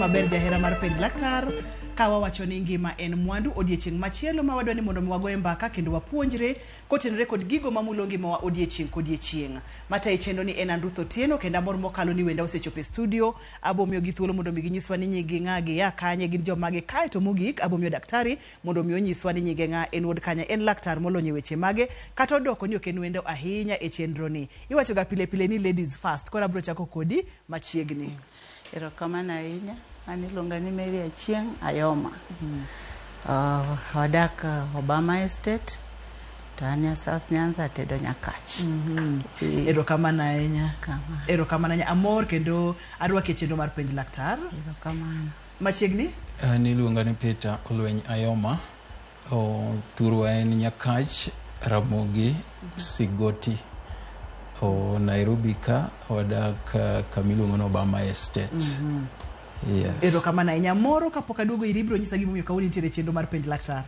Maber jahera mar Penj Laktar ka wawacho ni ngima en mwandu odiechieng' machielo ma wadwa ni mondo mi wagoye mbaka kendo wapuonjre kotenore kod gigo mamulo ngimawa odiechieng' kodiechieng'. Matayi chenro ni en an Ruth Otieno kendo amor mokalo ni wenda osechopo e studio. Abo miyogi thuolo mondo mi ginyiswa ni nying gi ng'a, gia kanye, gin jomage. Kae to mogik abo miyo daktari mondo mi onyiswa ni nyinge ng'a, en wuod kanye, en laktar molony e weche mage kata odoko ni ok en wendo ahinya e chenro ni. Iwacho ga pile pile ni ladies first, koro abiro chako kodi machiegni. Erokamano ahinya. An iluonga ni Mary Achieng' Ayoma. Wadak Obama Estate to an nya South Nyanza atedo Nyakach. Erokamano ahinya. Kamano. Erokamano ahinya. Amor kendo arwaki e chenro mar Penj Laktar. Erokamano. Machiegni? An iluonga ni Peter Olweny Ayoma. O, thurwa en Nyakach, Ramogi, Sigoti. O, Nairobi ka wadak kama iluongo ni Obama Estate. Yes. Erokamano ahinya. Moro kapok aduogo iri ibiro nyisa gimomiyo kawuono intiere e chenro mar Penj Laktar.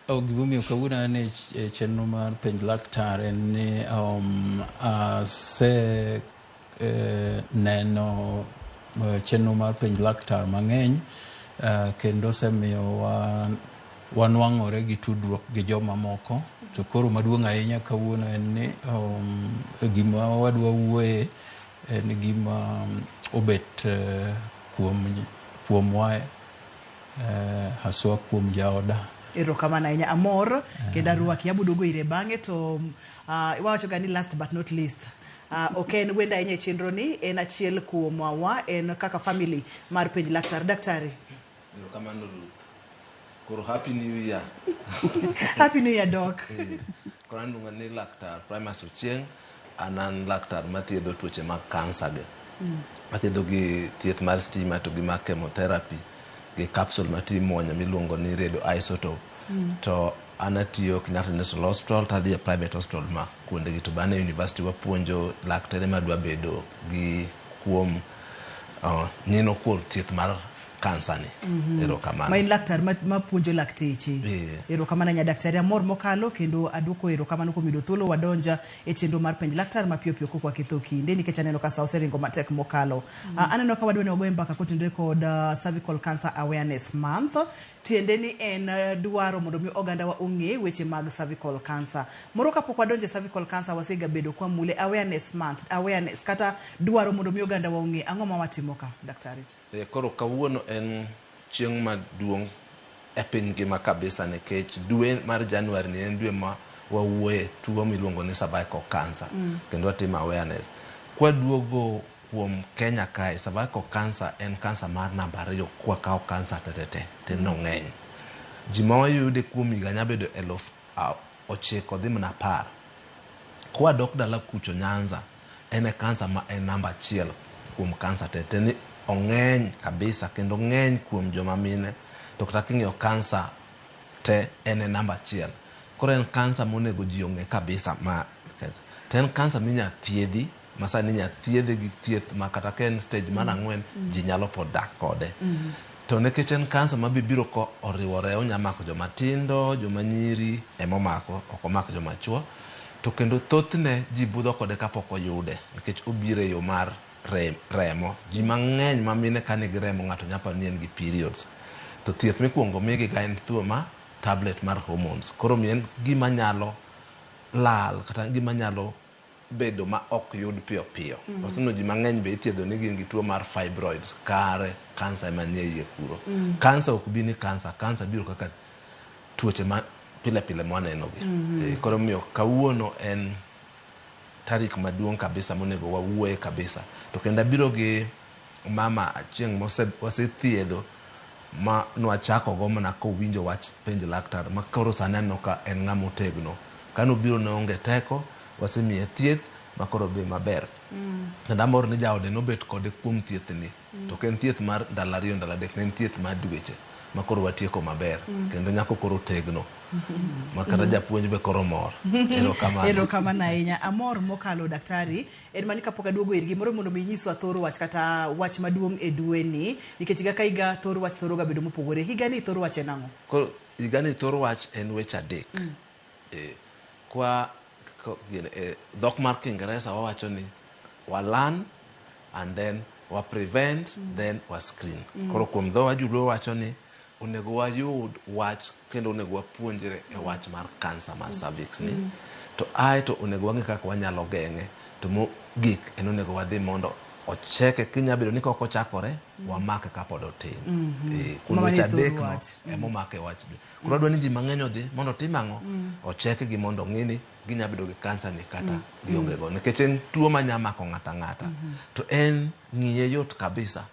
Oh, gimomiyo kawuono an e chenro mar Penj Laktar en ni ase neno chenro mar Penj Laktar mang'eny kendo osemiyo wanwang'ore gi tudruok gi joma moko. To koro maduong' ahinya kawuono en ni gima wadwa wuoye en gima obet kuomwa haswa kuom jaoda. Erokamano ahinya. Amor kendo arwaki. Abo duogo ire bang'e to wawacho ga ni last but not least. Ok en wendo ahinya e chenro ni, en achiel kuom wa, en kaka family mar Penj Laktar. Daktari. Erokamano Ruth. Koro happy new year. Happy new year, Doc. Koro an iluonga ni Laktar Primus Ochieng'. An an laktar mathiedho tuoche mag kansa gi. Athiedho gi thieth mar stima to gi mar chemotherapy gi capsule ma timuonyo miluongo ni radioisotope. To an atiyo Kenyatta National Hospital to adhi e private hospital ma kuondegi to be an e university wapuonjo laktere madwa bedo gi kuom nyino kuom thieth mar kansa ni. Erokamano. Ma in laktar mapuonjo lakteche. Erokamano ahinya daktari. Amor mokalo kendo aduoko erokamano kuom yudo thuolo wadonja e chenro mar Penj Laktar mapiyo piyo kok waketho kinde nikech aneno ka sa oseringo matek mokalo. Aneno ka wadwa ni wagoye mbaka kotenore kod Cervical Cancer Awareness Month. Tiende ni en dwaro mondo mi oganda wa ong'e weche mag cervical cancer. Moro kapok wadonjo e cervical cancer wasega bedo kwa mule awareness month, awareness kata dwaro mondo mi oganda wa ong'e ang'o ma watimo ka daktari? Koro kawuono en chieng' maduong' e piny ngima kabisa nikech dwe mar January ni en dwe ma wawuoye tuo miluongo ni cervical cancer kendo watimo awareness. Kwaduogo kuom Kenya kae, cervical cancer en cancer mar namba 2 kwakawo cancer tetete te nong'eny. Ji ma wayude kuom higa nya bedo 9,000 dhi mana 10. Kwadok dala kucho Nyanza, en e kansa ma en namba 1 kuom kansa te te ni ong'eny kabisa kendo ng'eny kuom joma mine to kata king'iyo kansa te en e namba 1. Koro en kansa monego ji ong'e kabisa ma to en kansa minya thiedhi ma sani inya thiedhe gi thieth ma kata ka en stage mar 4 ji nyalo pod dak kode. To nikech en kansa ma biro ko oriwore onya mako joma tindo, joma nyiri emomako, ok omak joma chuo. To kendo thothne ji budho kode kapok oyude nikech obiro e yo mar remo. Ji mang'eny ma mine ka nigi remo ng'ato nyalo paro ni en gi periods. To thieth mikuongo migi ga en tuo ma tablet mar hormones. Koro omiyo en gima nyalo lal kata gima nyalo bedo ma ok yud piyo piyo. Waseneno ji mang'eny be ithiedho ni gin gi tuo mar fibroids kare kansa ema nie iye kuro. Kansa ok bi ni kansa, kansa biro kaka tuoche ma pile pile mwaneno gi. Koro omiyo kawuono en tarik maduong' kabisa monego wawuoye kabisa. To kendo abiro gi mama Achieng' wasethiedho ma nwachako go mana kowinjo wach Penj Laktar ma koro sani aneno ka en ng'ama otegno. Kanobiro ne oonge teko, wasemiye thieth ma koro odhi maber. Kendo amor ni jaode nobet kode kuom thieth ni. To ok en thieth mar ndalo 2 ndalo 3, ne en thieth mar dweche ma koro watieko maber. Kendo nyako koro otegno. Ma kata japuonj be koro mor. Erokamano. Erokamano ahinya. Amor mokalo daktari. En mani kapok aduogo irgi moro mondo mi inyiswa thor wach kata wach maduong' e dweni nikech higa ka higa thor wach thoro ga bedo mopogore. Higa ni thor wach en ang'o? Koro higa ni thor wach en weche 3. Kwa dhok mar Kiingereza wawacho ni wa learn and then Wa prevent, then wa screen. Koro kuom dhowa joluo wacho ni onego wayud wach kendo onego wapuonjre e wach mar kansa mar cervix ni. To ae to onego wang'e kaka wanyalo geng'e. To mogik en onego wadhi mondo ocheke kinya bedo ni kok ochakore, wamake kapod otin. Kuom Mano weche e thor adek no wach. emomake wach. Koro adwa ni ji mang'eny odhi mondo otim ang'o? Ochekgi mondo ong'e ni ginya bedo gi kansa ni kata gionge go. Nikech en tuo manya mako ng'ato ang'ata. To en ng'iye yot kabisa.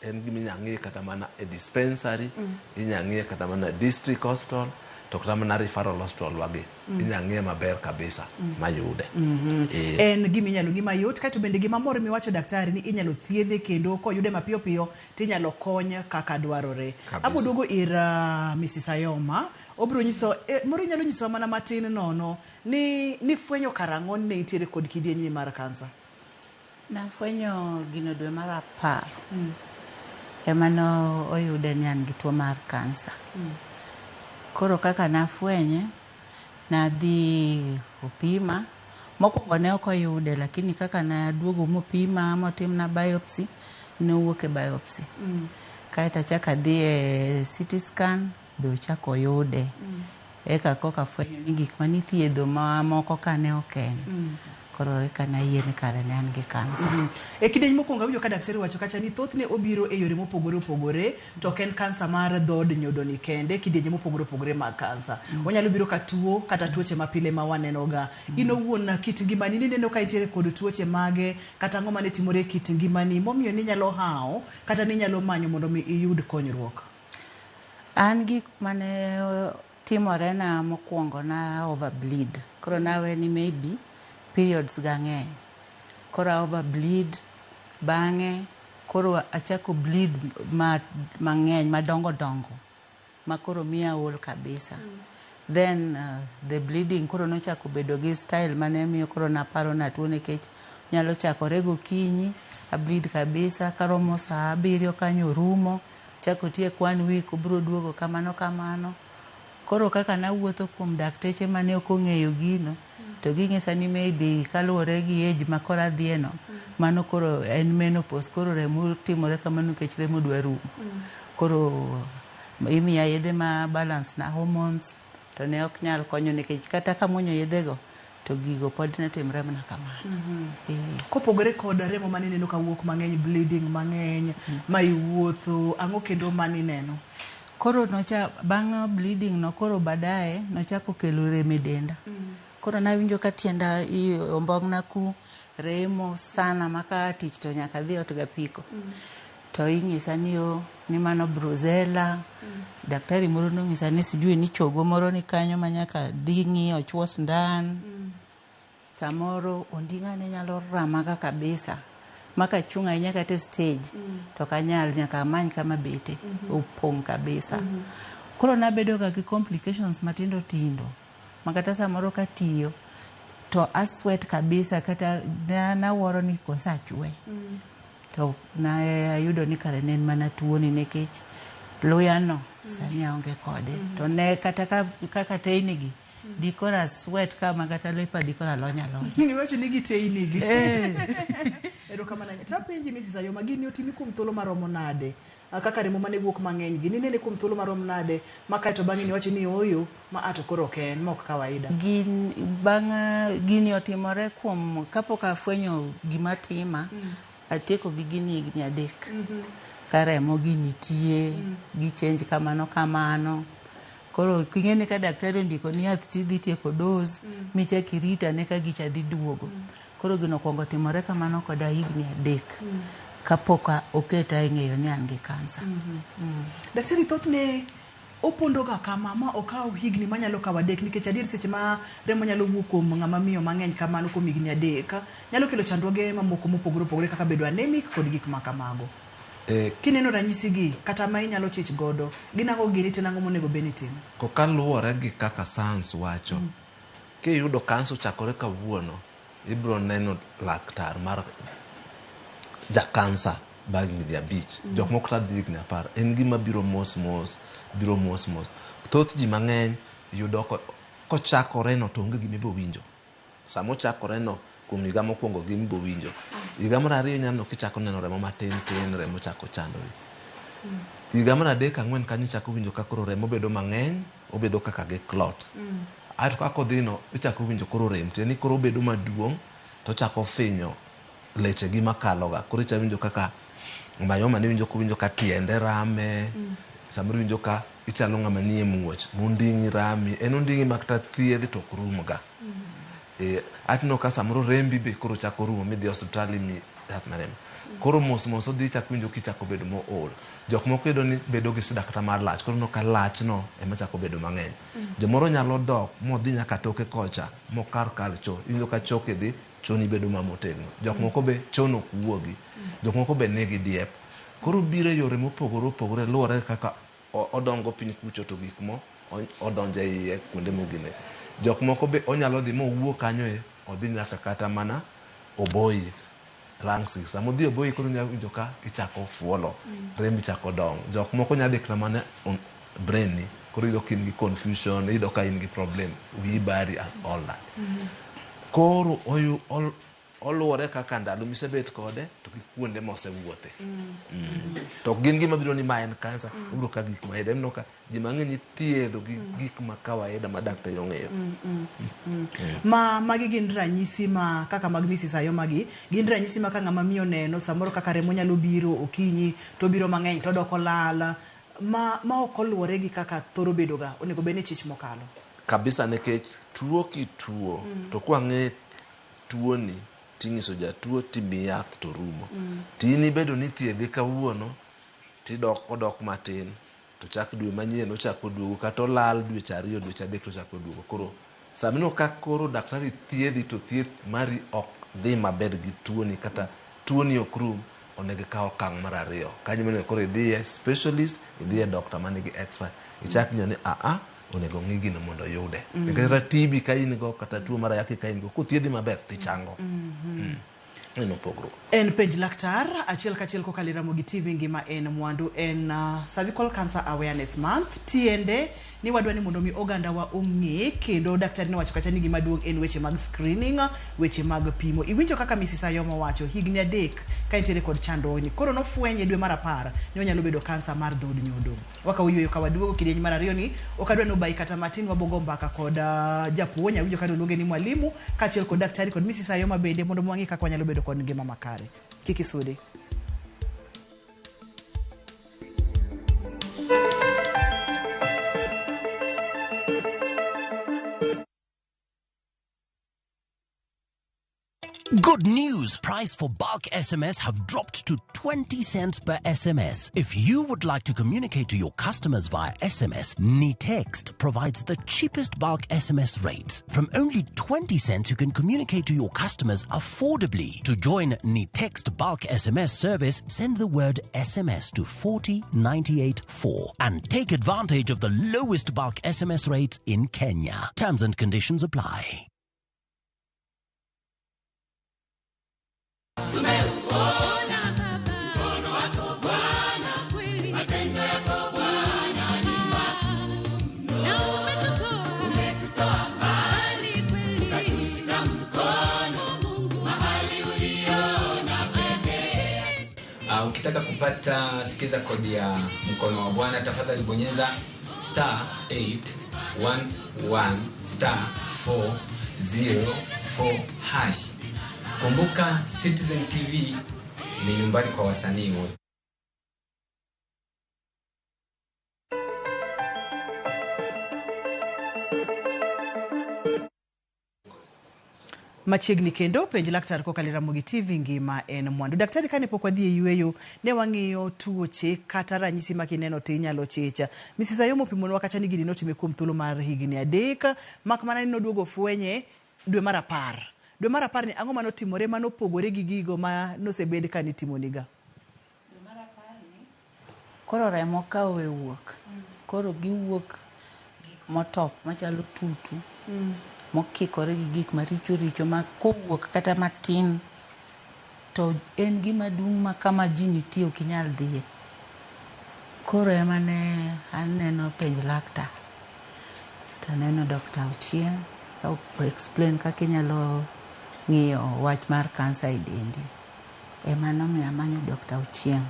En gima inya ng'iye kata mana e dispensary, inya ng'iye kata mana e district hospital, to kata mana referral hospital wagi. Inya ng'iye maber kabisa mayude. En gima inyalo ng'i mayot. Kaeto bende gima mor miwacho daktari ni inyalo thiedhe kendo koyude mapiyo piyo tinyalo kony kaka dwarore. Kabisa. Abo duogo ir Mrs. Ayoma. Obiro nyiso, moro inyalo nyisowa mana matin nono ni nifwenyo karang'o ni ne intiere kod kidieny mar kansa? Nafwenyo gino dwe mar 10. Ema no oyude ni an gi tuo mar kansa. Koro kaka nafwenye, nadhi opima. Mokwongo ne ok oyude, lakini kaka naduogo mopima motimna biopsy, nowuok e biopsy. Kaeto achako adhi e CT scan, be ochako oyude. Eka koka afwenyo ni gik manithiedho mamoko ka ne ok en. Koro eka nayie ni kare ne an gi kansa. E kidieny mokwongo awinjo ka daktari wacho kacha ni thothne obiro e yore mopogore opogore, to ok en kansa mar dhood nyodo ni kende, kidienje mopogore opogore mag kansa. Onyalo biro ka tuo kata tuoche mapile ma waneno ga. In owuon kit ngimani nineno ka intiere kod tuoche mage kata ang'o mane timore e kit ngimani momiyo ninyalo hawo kata ninyalo manyo mondo mi iyud konyruok? An gik mane timore na mokwongo na overbleed. Koro nawe ni maybe periods ga ng'eny. Koro a overbleed, bang'e koro achako bleed mang'eny madongo dongo ma koro miya ol kabisa. Then the bleeding koro nochako bedo gi style mane miyo koro naparo natuo nikech nyalo chakore gokinyi, a bleed kabisa, karomo saa 7 kanyo orumo, chako tiek 1 week obiro duogo kamano kamano. Koro kaka nawuotho kuom dakteche mane ok ong'eyo gino, to ging'isa ni maybe kaluwore gi age ma koro adhiye no, mano koro en menopause, koro remo timore kamano nikech remo dwa rumo. Koro imiya yedhe ma balance na hormones, to ne ok nyal konyo nikech kata kamuonyo yedhego, to gigo pod ne timre mana kamano. Kopogore kod remo mane ineno kawuok mang'eny, bleeding mang'eny, ma iwuotho, ang'o kendo mane ineno? Koro nocha, bang' bleeding no koro baadaye nochako kelo rem e denda. Koro nawinjo ka tienda ombong'na ku remo sana ma ka tich to nyaka adhi ot gapiko. To ing'isa ni o ni mano brucella. Daktari moro nong'isa ni sijui ni chogo moro ni kanyo ma nyaka dhi ng'i ochuo sindan. Samoro onding'a ne nyalo ramaga kabisa. Ma kachung' ahinya kata e stage, to ok anyal, nyaka amany kama bete, opong' kabisa. Koro nabedo ga gi complications matindo tindo, ma kata samoro katiyo, to a sweat kabisa, kata nawuoro ni kosa achwe. To na ayudo ni kare ne en mana tuoni nikech luya no sani aonge kode. To ne kata kaka teyni gi, dikoro a sweat ka ma kata lepa dikoro alony alonya. Iwacho ni giteyni gi. Erokamano ahinya. To apenji Mrs. Ayoma, gini otimi kuom thuolo maromo nade? Kaka remo mane wuok mang'eny gi, ninene kuom thuolo marom nade? Ma kaeto bang'e niwacho ni ooyo, ma a to koro ok en, ma ok kawaida. Gini otimore kuom kapok afwenyo gima tima, atieko gi gini higni 3. Ka remo gi nitie, gi change kamano kamano. Koro ing'e ni ka daktari ondiko ni yath tidhi tieko dose, michak irit ane ka gicha dhi duogo. Koro gino okuongo timore kamano koda higni 3. Kapok oketa e ng'eyo ni an gi kansa. Daktari, thothne opondo ga kama ma okaw higni manyalo kawo 3 nikech adier seche ma remo nyalo wuok kuom ng'ama miyo mang'eny kamano kuom higni 3 nyalo kelo chandruoge mamoko mopogore opogore kaka bedo anemic kod gik ma kamago. Kineno ranyisi gi kata ma inyalo chich godo, gin ang'o gini to en ang'o monego bed ni itimo? Kaluwore gi kaka science wacho, kiyudo kansa ochakore kawuono, ibiro neno laktar mar ja kansa bang' higni 5. Jok moko kata dhi higni 10. En gima biro mos mos, biro mos mos. Thoth ji mang'eny yudo kochakore no to onge gima ibiro winjo. Sama ochakore no, Kuom higa mokwongo gi mibo winjo. Higa mar ariyo inyalo neno kichako neno remo matin tin, remo chako chandori. Higa mar adek ang'wen kanyo ichako winjo ka koro remo bedo mang'eny, obedo kaka gi clot. Aeto kaka odhi no, ichako winjo koro rem. Tiende ni koro obedo maduong' to ochako finyo leche gi makalo ga. Koro ichako winjo kaka mayoma ni iwinjo kowinjo ka tiende rame, samoro iwinjo ka ichalo ng'ama nie muoch, monding'i rami. En onding'i ma kata thiedh to ok rum ga. Aeto ineno ka samoro rembi be koro chako rumo midhi e osiptal imiyi yath mar remo. Koro mos mos odhi ichako winjo kichako bedo mool. Jok moko iyudo ni bedo gi shida kata mar lach, koro ineno ka lachno ema chako bedo mang'eny. Jomoro nyalo dok modhi nyaka toke kocha mokar kar cho, iwinjo ka choke dhi, choni bedo ma motegno. Jok moko be chono ok wuogi, jok moko be nigi diep. Koro obiro e yore mopogore opogore luwore kaka odongo piny kucho to gik mo odonjo e iye kuonde mogine. Jok moko be onyalo dhi mowuo kanyo e odhi nyaka kata mana oboyi lungs gi. Sama odhi oboyi koro inyalo winjo ka ichako fuolo, rembi chako dong. Jok moko nyalo dhi kata mana brain ni, koro iyudo ka in gi confusion, iyudo ka in gi problem, wiyi bari and all that. Koro oluwore kaka ndalo misebet kode to gi kuonde mosewuothe. To ok gin gima biro ni ma en kansa, obiro ka gik ma ineno ka ji mang'eny ithiedho gi gik ma kawaida ma daktari ong'eyo. Ma magi gin ranyisi ma kaka mag Mrs. Ayoma gi, gin ranyisi ma ka ng'ama miyo neno samoro kaka remo nyalo biro okinyi to obiro mang'eny to odok olal, ma ok oluwore gi kaka thoro bedo ga, onego bed ni chich mokalo. Kabisa nikech tuo kituo to kwang'e tuoni tinyiso jatuo timiyi yath to rumo. To in ibedo ni ithiedhe kawuono tidok odok matin to chak dwe manyien ochako oduogo kata olal dweche ariyo dweche adek to ochako oduogo. Koro sama ineno ka koro daktari thiedhi to thieth mari ok dhi maber gi tuoni kata tuoni ok rum, onego ikaw okang' mar ariyo. Kanyo monego koro idhiye specialist, idhiye doctor manigi expert. Ichak ng'iyo ni aa, onego ng'i gino mondo oyude. Nikech kata TB ka in go kata tuo mar ayaki ka in go, kothiedhi maber tichango. Neno pogruok. En penj laktar achiel kachiel kokalo e Ramogi TV ngima en mwandu en Cervical Cancer Awareness Month. Tiende ni wadwa ni mondo mi oganda wa ong'e kendo daktari nowacho kacha ni gima duong' en weche mag screening, weche mag pimo. Iwinjo kaka Mrs. Ayoma owacho higni adek ka entiere kod chandruogni. Koro nofwenye dwe mar apar ni onyalo bedo kansa mar dhood nyodo. Wakawo yueyo ka waduogo kidieny mar ariyo ni ok adwa ni obayi kata matin wabogo mbaka kod japuonj awinjo ka noluonge ni mwalimu kaachiel kod daktari kod Mrs. Ayoma bende mondo wang'e kaka wanyalo bedo kod ngima makare. Kik isudi. Good news! Price for bulk SMS have dropped to 20 cents per SMS. If you would like to communicate to your customers via SMS, Nitext provides the cheapest bulk SMS rates. From only 20 cents, you can communicate to your customers affordably. To join Nitext bulk SMS service, send the word SMS to 40984 and take advantage of the lowest bulk SMS rates in Kenya. Terms and conditions apply. Ukitaka kupata sikiza kodi ya mkono wa Bwana tafadhali bonyeza star 811 star 404 hash. Kumbuka Citizen TV ni nyumbani kwa wasanii wote. Machiegni kendo penj laktar kokalo e Ramogi TV ngima en mwandu. Daktari kane pok wadhi e yueyo ne wang'iyo tuoche kata ranyisi ma kineno to inyalo chicha. Mrs. Ayoma opimonwa kacha ni gini notime kuom thuolo mar higni adek mak mana ni noduogo fwenye dwe mar apar. Dwe mar apar ni ang'o manotimore manopogore gi gigo ma nosebed ka nitimoniga? Dwe mar apar ni koro remo ka owe wuok, koro giwuok gik motop machalo tutu mokikore gi gik maricho richo ma kowuok kata matin to en gima dung' ma kama ji nitie ok inyal dhiye. Koro ema ne aneno penj laktar to aneno Dr. Ochieng' ka o explain kaka inyalo ng'iyo wach mar kansa e dendi. Ema nomiyo amanyo Dr. Ochieng.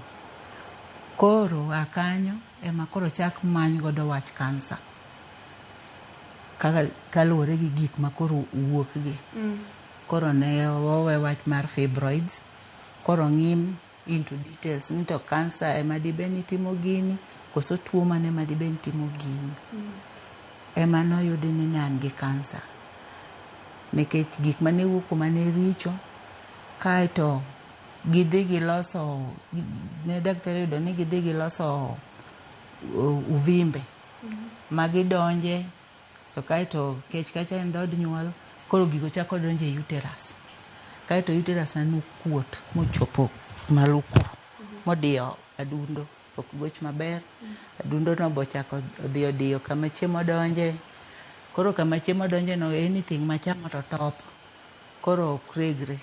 Koro a kanyo ema koro ochak many godo wach kansa. Kaluwore gi gik ma koro wuok gi. Koro ne owe wach mar fibroids, koro ng'i into details ni to kansa ema dibed ni timo gini, koso tuo mane ma dibed ni timo gini. Ema noyudi ni ne an gi kansa. Nikech gik mane wuok kuoma ne richo, kaeto gidhi giloso, ne daktari oyudo ni gidhi giloso uvimbe ma gidonje to kaeto kech kacha en dhood nyuol, koro gigo chako donjo e uterus. Kaeto uterus na nokuot mochopo malo ku, modiyo adundo, ok goch maber. Adundo no bochako odhi odiyo kama chiemo donje. Koro kama chiemo donje no anything machamo to top. Koro ok regre.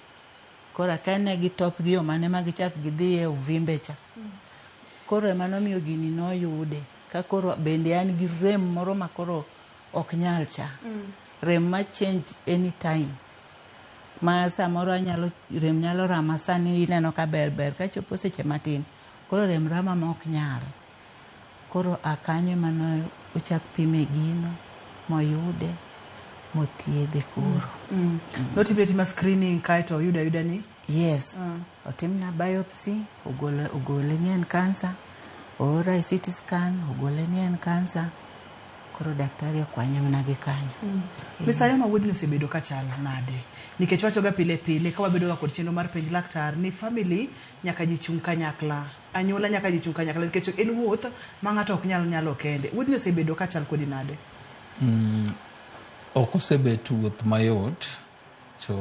Koro akia ne gitop gi yo mane ma gichak gidhiye uvimbe cha. Koro ema nomiyo gini noyude. Ka koro bende an gi rem moro ma koro ok nyal cha. Rem ma change anytime. Ma samoro anyalo rem nyalo rama sani ineno ka ber ber kachopo seche matin. Koro rem rama ma ok nyal. Koro a kanyo ema ne ochak pime gino moyude mothiedhe koro. Notimne atima screening kaeto oyudo ayuda ni Yes. Otimna biopsy, ogole, ogole ni en kansa. Oora e CT scan, ogole ni en kansa. Koro daktari okwanye mana gi kanyo. Mr. Ayoma wuodhni osebedo ka chal nade? Nikech wachoga pile pile ka wabedo ga kod chenro mar penj laktar ni family nyaka ji chung' kanyakla, anyuola nyaka ji chung' kanyakla nikech en wuoth ma ng'ato ok nyal nyalo kende. Wuodhni osebedo ka chal kodi nade? Ok osebet wuoth mayot to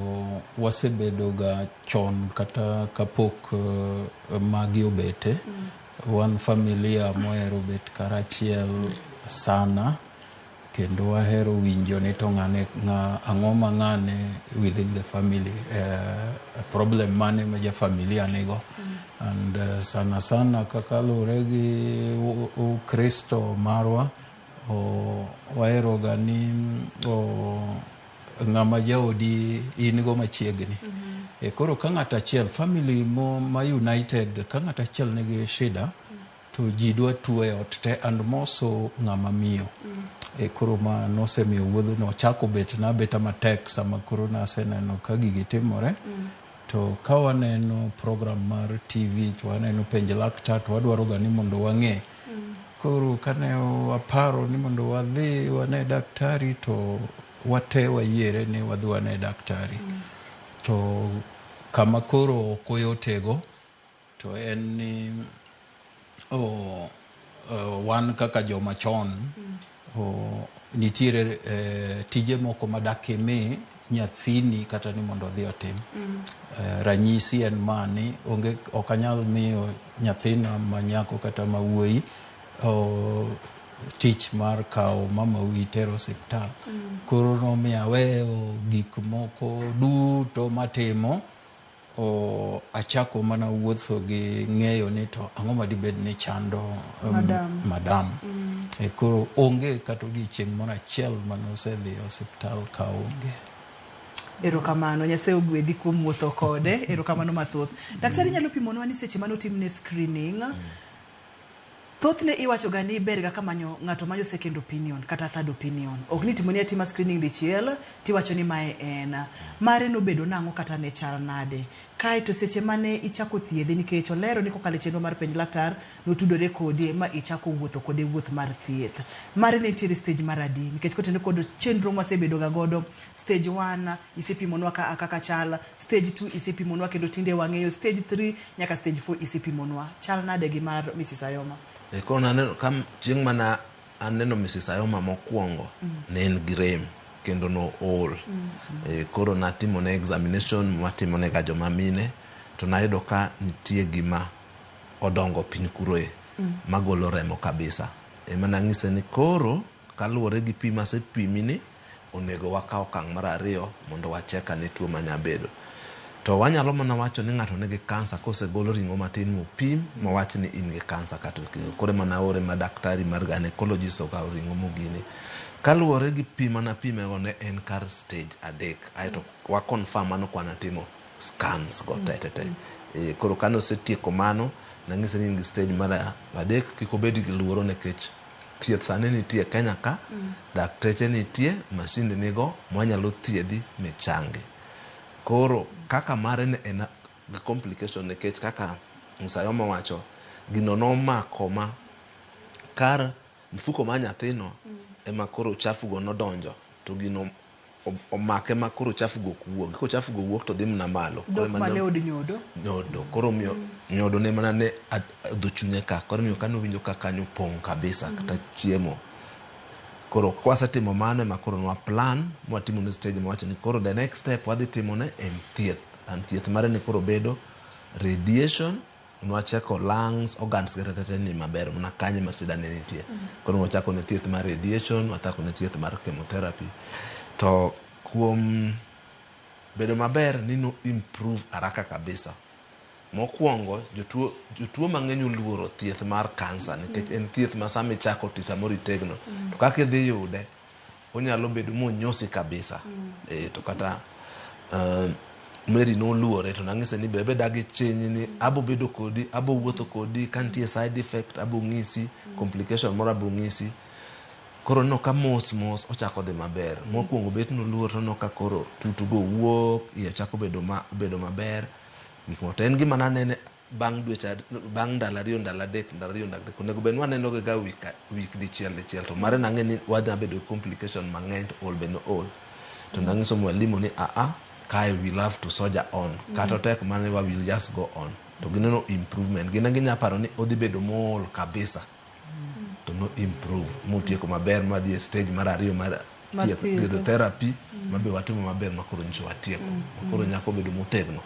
wasebedo ga chon kata kapok magi obete. Wan familia mohero bet karachiel sana kendo wahero winjo ni to ng'ane ang'o ma ng'ane within the family problem mane ma ja familia nigo. And sana sana kaka luwore gi Ukristo marwa wahero ga ni ng'ama jaodi in go machiegni. Koro ka ng'ato achiel family mo ma united ka ng'ato achiel nigi shida to ji dwa tuo e ot te and more so ng'ama miyo. Koro ma nosemiyo wuodhno ochako bet na abeta matek sama koro naseneno ka gigi timore. To ka waneno program mar TV to waneno penj laktar to wadwaro ga ni mondo wang'e. Koro kane waparo ni mondo wadhi wane daktari to wate wayiere ni wadhi wane daktari. To kama koro ok oyotego to en ni wan kaka joma chon nitiere tije moko ma dak imi nyathini kata ni mondo odhi otim. Ranyisi en ma ni onge ok anyal miyo nyathina ma nyako kata ma wuoyi tich mar kawo mamau itero osiptal. Koro nomiyo aweyo gik moko duto matimo achako mana wuotho gi ng'eyo ni to ang'o madibed ni chando Madam. madam. Koro onge kata odiochieng' moro achiel mane osedhi e osiptal ka onge. Erokamano, Nyasaye ogwedhi kuom wuotho kode. Erokamano mathoth. Daktari nyalo pimonwa ni seche mane otimne screening, thothne iwacho ga ni ber ga ka manyo ng'ato manyo second opinion kata third opinion. Ok ni timoni atima screening dichiel tiwacho ni mae en. Mare nobedo nang'o kata ne chal nade? Kaeto seche mane ichako thiedhe nikech olero ni kokalo e chenro mar penj laktar notudore kodi ma ichako wuotho kode wuoth mar thieth. Mare ne nitiere stage mar adi? Nikech kotenore kod chenro mwasebedo ga godo stage 1 isepimonwa ka kaka chal, stage 2 isepimonwa kendo tinde wang'eyo stage 3 nyaka stage 4 isepimonwa. Chal nade gi mar Mrs. Ayoma? Koro naneno ka chieng' mana aneno Mrs. Ayoma mokwongo ne en gi rem kendo no ool. Koro natimone examination matimone ga joma mine to nayudo ka nitie gima odongo piny kuroe magolo remo kabisa. Ema nang'ise ni koro kaluwore gi pi masepimi ni onego wakaw okang' mar ariyo mondo wachek ane tuo manyabedo. To wanyalo mana wacho ni ng'ato nigi kansa kosegol ring'o matin mopim mowach ni in gi kansa kata ok in. Koro ema naore ma daktari mar gynecologist okawo ring'o mogine. Kaluwore gi pim manapimego ne en kar stage 3, aeto wa confirm mano kwanatimo scans go te te te. Koro kane osetieko mano, nang'ise ni in gi stage mar 3, kik obed gi luoro nikech thieth sani nitie Kenya ka, dakteche nitie, mashinde nigo mwanyalo thiedhi michangi. Koro kaka mare ne en gi complication nikech kaka Msayoma wacho, gino nomako ma kar mfuko mar nyathino ema koro uchafu go nodonjo to gino omake ma koro uchafu go ok wuogi. Ka uchafu go wuok to dhi mana malo. Koro Dok ema malo e od nyodo. Nyodo. Koro omiyo nyodo ne mana ne dho chunye ka. Koro omiyo kane owinjo ka kanyo pong' kabisa kata chiemo. Koro kwasetimo mano ema koro nwa plan mwatimo ne stage mwawacho ni koro the next step wadhi timo ne en thieth. And thieth mare ni koro bedo radiation, nwacheko lungs, organs ge te te ni maber mana kanyo ema shida ne nitie. Koro nwachako ne thieth mar radiation, wachako ne thieth mar chemotherapy. To kuom bedo maber ni no improve haraka kabisa. Mokwongo, jotuo mang'eny oluoro thieth mar kansa nikech en thieth ma sama ichako ti samoro itegno. To kaka idhi yude, onyalo bedo monyosi kabisa. To kata Mary noluore to nang'ise ni bebe dagi chiny ni abo bedo kodi, abo wuotho kodi, ka nitie side effect abo ng'isi, complication moro abo ng'isi. Koro neno ka mos mos ochako dhi maber. Mokwongo bet noluor to neno ka koro tutu go wuok, iye chako bedo maber. Gik moko. To en gima nanene bang' dweche bang' ndalo 2, ndalo 3, ndalo 2, ndalo 3. Onego bed ni waneno ga week dichiel dichiel. To mare nang'e ni wadhi bedo gi complication mang'eny to ol be no ol. To nang'iso mwalimu ni kae we love to soldier on. Kata tek mane wa will just go on. To gineno improvement. Gin ginya paro ni odhi bedo mool kabisa. To no improve. Motieko maber madhi e stage mar 2 mar thieth, radiotherapy, mabe watimo maber makoro nyiso watieko. Makoro nyako bedo motegno.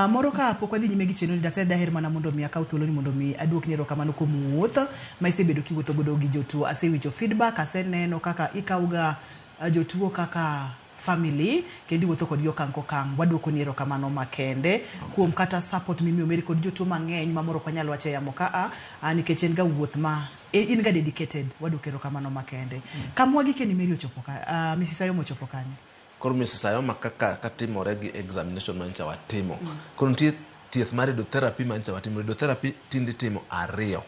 Moro ka pok wadhi nyime gi chenro ni daktari daher mana mondo mi akaw thuolo ni mondo mi aduokni erokamano kuom wuoth ma isebedo kiwuotho godo gi jotuo. Asewinjo feedback, aseneno kaka ikawga jotuo kaka family kendo iwuotho kodgi okang' kokang'. Waduokoni erokamano makende kuom kata support mimiyo Mary kod jotuo mang'eny ma moro ok wanyal wacho e yamo ka nikech en ga wuoth ma in ga dedicated. Waduoko erokamano makende. Kamwa gikeni Mary ochopo ka, Mrs. Ayoma ochopo kanye? Koro Mrs. Ayoma kaka katimore gi examination manyicha watimo. Koro nitie thieth mar radiotherapy manyicha watimo. Radiotherapy tinde itimo 2.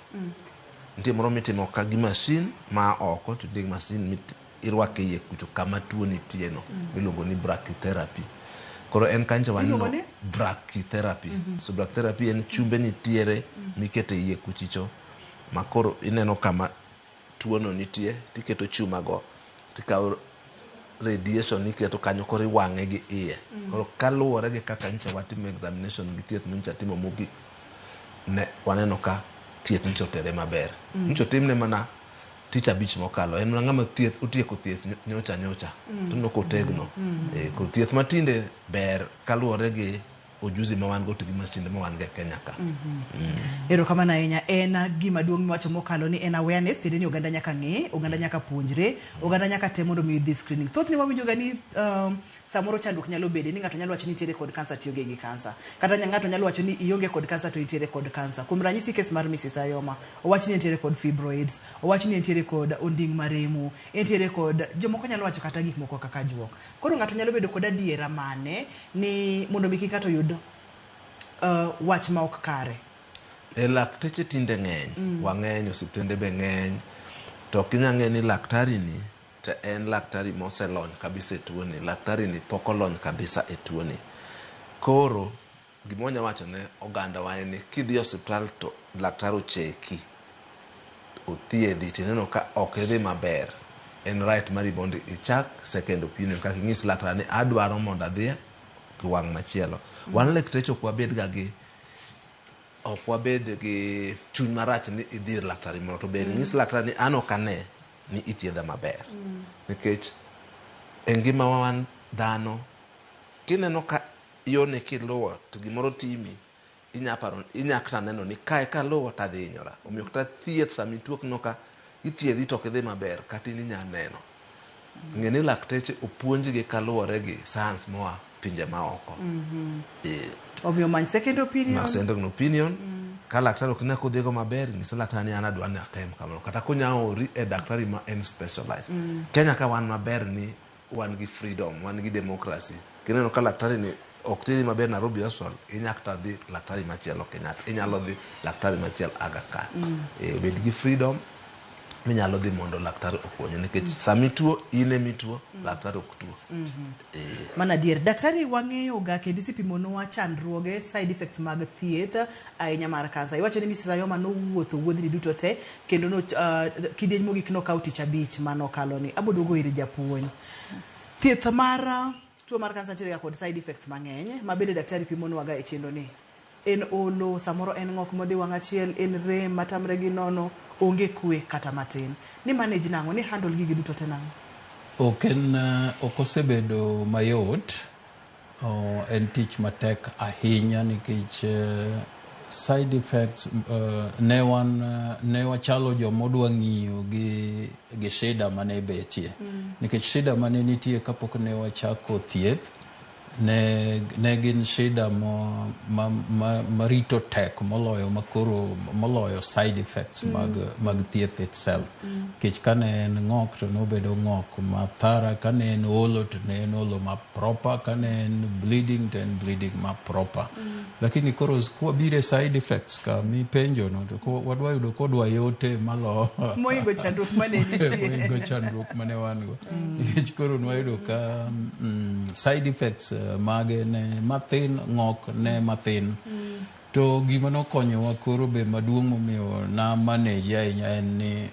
Nitie moro mitimo ka gi machine ma oko to nitie machine irwake iye kucho kama tuo nitie no miluongo ni brachytherapy. Koro en kanyo waneno brachytherapy. So brachytherapy en chumbe nitiere mikete iye kuchicho ma koro ineno kama tuo no nitie tiketo chuma go tikawo radiation iketo kanyo koro iwang'e gi iye. Koro kaluwore gi kaka nyicha watimo examination gi thieth manyicha timo mogik, ne waneno ka thieth nyicha otere maber. Nyicha otimne mana tich abich mokalo. En mana ng'ama thieth otieko thieth nyocha nyocha. To neno kotegno. Koro thieth matinde ber kaluwore gi ujuzi ma wan go to gi mashinde ma wan go e Kenya ka. Erokamano ahinya. En gima duong' miwacho mokalo ni en awareness, tiende ni oganda nyaka ng'e, oganda nyaka puonjre, oganda nyaka tem mondo mi dhi screening. Thothne wawinjo ga ni samoro chandruok nyalo bede ni ng'ato nyalo wacho ni nitiere kod kansa to ionge gi kansa. Kata ng'ato nyalo wacho ni ionge kod kansa to intiere kod kansa. Kuom ranyisi kes mar Mrs. Ayoma, owach ni entiere kod fibroids, owach ni entiere kod onding' maremo, entiere kod jomoko nyalo wacho kata gik moko kaka juok. Koro ng'ato nyalo bedo kod adiera mane ni mondo mi kik ng'ato yud wach ma ok kare? Lakteche tinde ng'eny, wang'eny, osiptende be ng'eny, to ok inyal ng'e ni laktari ni to en laktari moselony kabisa e tuoni, laktari ni pok olony kabisa e tuoni. Koro gima wanyalo wacho ne oganda wa en ni kidhi e osiptal to laktar ocheki, othiedhi tineno ka ok idhi maber, en right mari mondo ichak second opinion kaka inyis laktar ni adwaro mondo adhi gi wang' machielo. Wan lakteche ok wabed ga gi ok wabed gi chuny marach ni idhi ir laktari moro to ber inyis laktar ni an ok ane ni ithiedha maber. Nikech e ngimawa wan dhano kineno ka yoni kiluwo to gimoro timi inya paro inya kata neno ni kae kaluwo to adhi hinyora. Omiyo kata thieth sama ituo kineno ka ithiedhi to ok idhi maber kata in inya neno. Ng'e ni lakteche opuonjgi kaluwore gi science moa pinje maoko. Omiyo many second opinion. Many second opinion. Ka laktar ok ne kodhigo maber, nyis laktar ni an adwa ni atem kamano. Kata konya ori e daktari ma en specialized. Kenya ka wan maber ni wan gi freedom, wan gi democracy. Kineno ka laktari ni ok thiedhi maber Nairobi Hospital, inya kata dhi laktari machielo Kenyatta, inyalo dhi laktari machielo Aga Khan. Bed gi freedom minyalo dhi mondo laktari okonyi nikech sama ituo in ema ituo, laktari ok tuo. Mano adier. Daktari wang'eyo ga kendo isepimonwa chandruoge, side effects mag thieth ahinya mar kansa. Iwacho ni Mrs. Ayoma nowuotho wuodhni duto te kendo no, kidieny mogik nokawo tich abich manokalo ni. Abo duogo ir japuonj. Thieth mar tuo mar kansa nitiere ga kod side effects mang'eny ma bende daktari pimonwa ga e chenro ni. En olo, samoro en ng'ok modhi wang' achiel, en rem matamre gi nono, onge kwe kata matin. Ni manage nang'o? Ni handle gigi duto te nang'o? Ok en ok osebedo mayot. En tich matek ahinya nikech side effects ne wan ne wachalo joma odwa ng'iyo gi shida mane betie. Nikech shida mane nitie kapok ne wachako thieth ne gin shida marito tek moloyo makoro moloyo side effects mag thieth itself. Nikech kane en ng'ok to nobedo ng'ok mathara, kane en olo to ne en olo ma proper, kane en bleeding to en bleeding ma proper. Lakini koro kwabiro e side effects ka mipenjo no to wadwa yudo kodwa yote malo Mohingo chandruok mane nitie. Mohingo chandruok mane wan go. Nikech koro nwayudo ka side effects mage ne mathin, ng'ok ne mathin. To gima nokonyowa koro be maduong' momiyo na manage ahinya en ni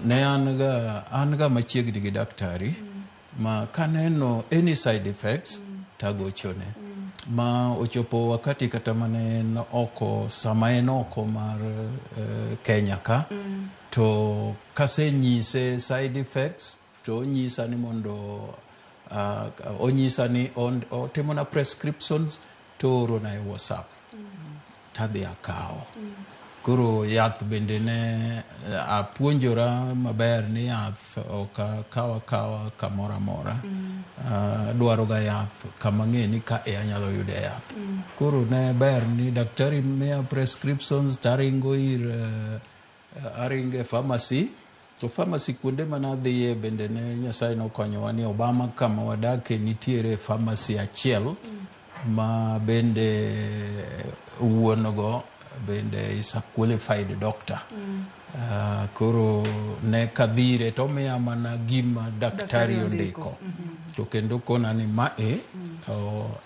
ne an ga machiegni gi daktari ma kaneno any side effects tagochone. Ma ochopo wakati kata mane en oko, sama en oko mar Kenya ka, to kasenyise side effects to onyisa ni mondo onyisa ni otimona prescriptions to oorona e WhatsApp. Tadhi akawo. Koro yath bende ne apuonjora maber ni yath ok akaw akawa kamoro amora. Adwaro ga yath kama ang'e ni ka e anyalo yude yath. Koro ne ber ni daktari miya prescriptions taringo ir aringo e pharmacy. To pharmacy kuonde mane adhiye bende ne Nyasaye nokonyowa ni Obama kama wadake nitiere pharmacy achiel ma bende wuon go bende is a qualified doctor. Koro ne kadhire to omiya mana gima daktari ondiko. To kendo kona ni mae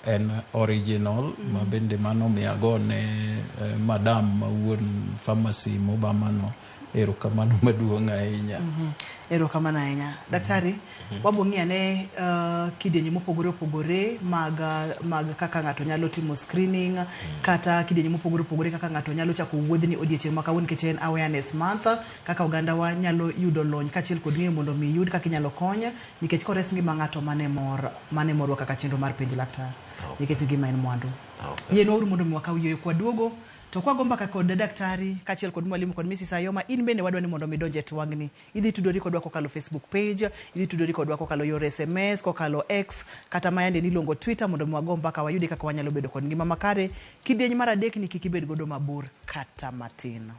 en original ma bende mano miyago ne madam ma wuon pharmacy mobama no. Erokamano maduong' ahinya. Erokamano ahinya. Daktari, wabo ng'iyo ane kidienje mopogore opogore mag kaka ng'ato nyalo timo screening, kata kidienje mopogore opogore kaka ng'ato nyalo chako wuodhni odiechieng' ma kawuono nikech en awareness month, kaka ogandawa nyalo yudo lony kaachiel kod ng'eyo mondo mi yud kaka inyalo kony, nikech kores ngima ng'ato mane mor, mane morwa kaka chenro mar penj laktar, nikech ngima en mwandu. Yienwa uru mondo mi wakaw yueyo kwaduogo. To kwago mbaka kod daktari kaachiel kod mwalimu kod Mrs. Ayoma, in bende wadwa ni mondo mi idonj e twang'ni. Idhi tudori kodwa kokalo Facebook page, idhi tudori kodwa kokalo yor SMS, kokalo X, kata ma yande niluongo Twitter, mondo mi wago mbaka wayudi kaka wanyalo bedo kod ngima makare. Kidieny mar adek ni kik ibed godo mabor kata matin.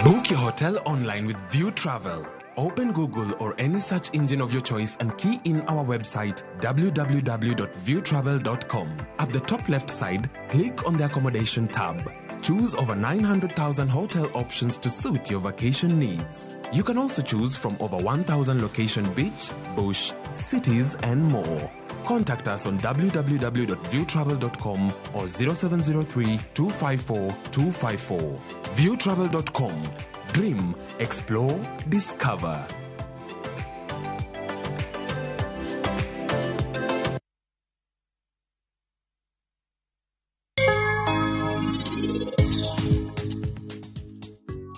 Book your hotel online with View Travel. Open Google or any search engine of your choice and key in our website www.viewtravel.com. At the top left side, click on the accommodation tab. Choose over 900,000 hotel options to suit your vacation needs. You can also choose from over 1,000 location beach, bush, cities, and more. Contact us on www.viewtravel.com or 0703 254 254. Viewtravel.com. Dream, explore, discover.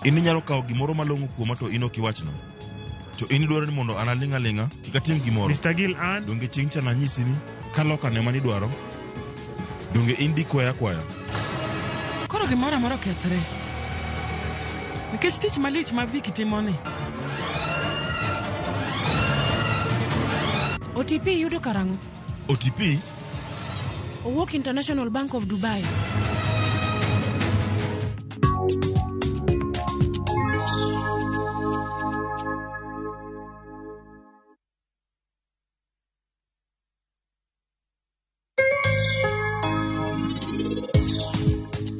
In inyalo kawo gimoro malong'o kuoma to in ok iwachna. To in idwaro ni mondo an aling' aling'a kik atim gimoro. Mr. Gill, an Donge chieng' cha nanyisi ni kaloka ne manidwaro? Donge in dikwaya akwaya? Koro gimoro amora okethre. Nikech tich malich ma Viki timoni. OTP yudo karang'o? OTP? Owuok International Bank of Dubai.